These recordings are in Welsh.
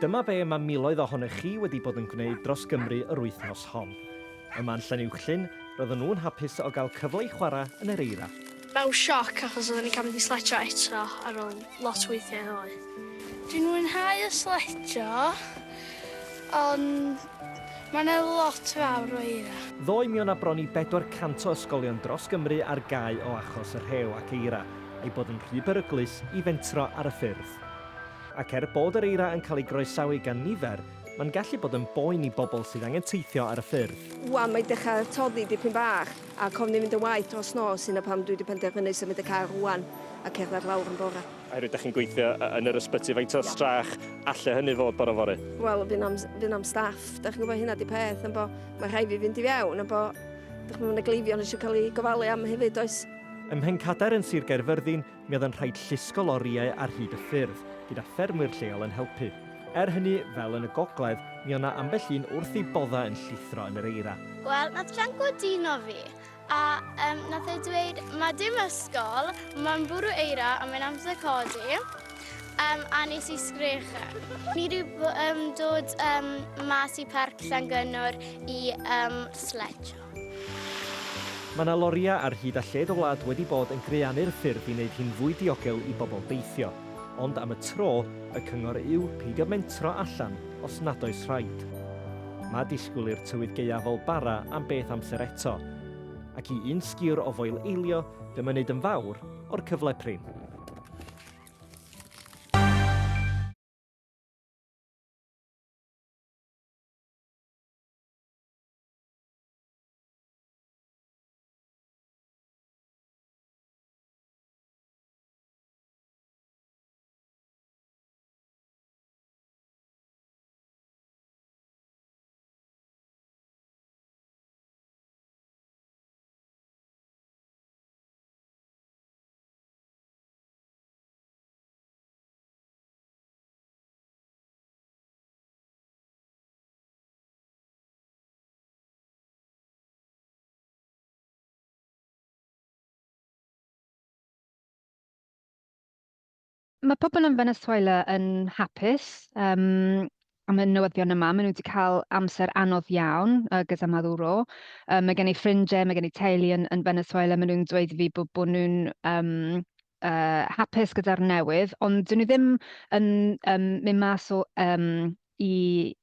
Dyma be mae miloedd ohonoch chi wedi bod yn gwneud dros Gymru yr wythnos hon. Yma yn Llanuwchllyn, roedden nhw'n hapus o gael cyfle i chwarae yn yr eira. Mewn sioc achos oedden ni'n cael mynd i sletio eto ar ôl lot o weithiau ddoe. Dwi'n mwynhau y sletio ond mae 'na lot fawr o eira. Ddoe mi o' 'na bron i 400 o ysgolion dros Gymru ar gau o achos y rhew ac eira, ei bod yn rhy beryglus i fentro ar y ffyrdd. Ac er bod yr eira yn cael ei groesawu gan nifer, mae'n gallu bod yn boen i bobl sydd angen teithio ar y ffyrdd. Ŵan mae'n dechrau toddi dipyn bach ac ofni mynd yn waeth dros nos, hynna pam dwi 'di penderfynu symud y car ŵan a cerdded lawr yn bore. Oherwydd dach chi'n gweithio yn yr ysbyty, faint o strach alle hynny fod bore fory? Wel, fydd na'm fydd na'm staff, dach chi'n gwybod hynna 'di peth, yn bo, mae rhaid fi fynd i fewn, yn bo, dach chi'n gwybod, ma' 'na gleifion eisiau cael eu gofalu am hefyd, does? Ym Mhencader yn Sir Gaerfyrddin, Mi oedd yn rhaid llusgo lorïau ar hyd y ffyrdd, gyda ffermwyr lleol yn helpu. Er hynny, fel yn y gogledd, mi oedd 'na ambell un wrth ei boddau yn llithro yn yr eira. Wel, nath Llanco dino fi, a um, nath e dweud, mae dim ysgol, mae'n bwrw eira a mae'n amser codi, um, a nes i sgrechen. Ni wedi um, dod um, mas i Parc Llangynnwr i um, sledjo. Mae 'na lorïau ar hyd a lled y wlad wedi bod yn graeanu'r ffyrdd i wneud hi'n fwy diogel i bobl deithio. Ond am y tro, y cyngor yw peidio mentro allan os nad oes rhaid. Mae disgwyl i'r tywydd gaeafol bara am beth amser eto. Ac i un sgïwr o Foel Eilio, dyma wneud yn fawr o'r cyfle prin. Mae pobl yn Venezuela yn hapus um, am y newyddion yma. Maen nhw wedi cael amser anodd iawn uh, gyda Maduro. Um, mae gen i ffrindiau, mae gen i teulu yn, yn Venezuela. Maen nhw'n dweud i fi bod, bod nhw'n um, uh, hapus gyda'r newydd, ond dyn nhw ddim yn um, mynd mas o um, i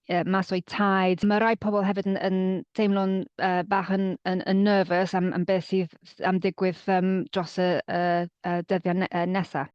yy mas o'u taid. Mae rai pobl hefyd yn yn teimlo'n yy bach yn yn yn nervous am am beth sydd am digwydd yym dros y y y dyddiau ne- yy nesa.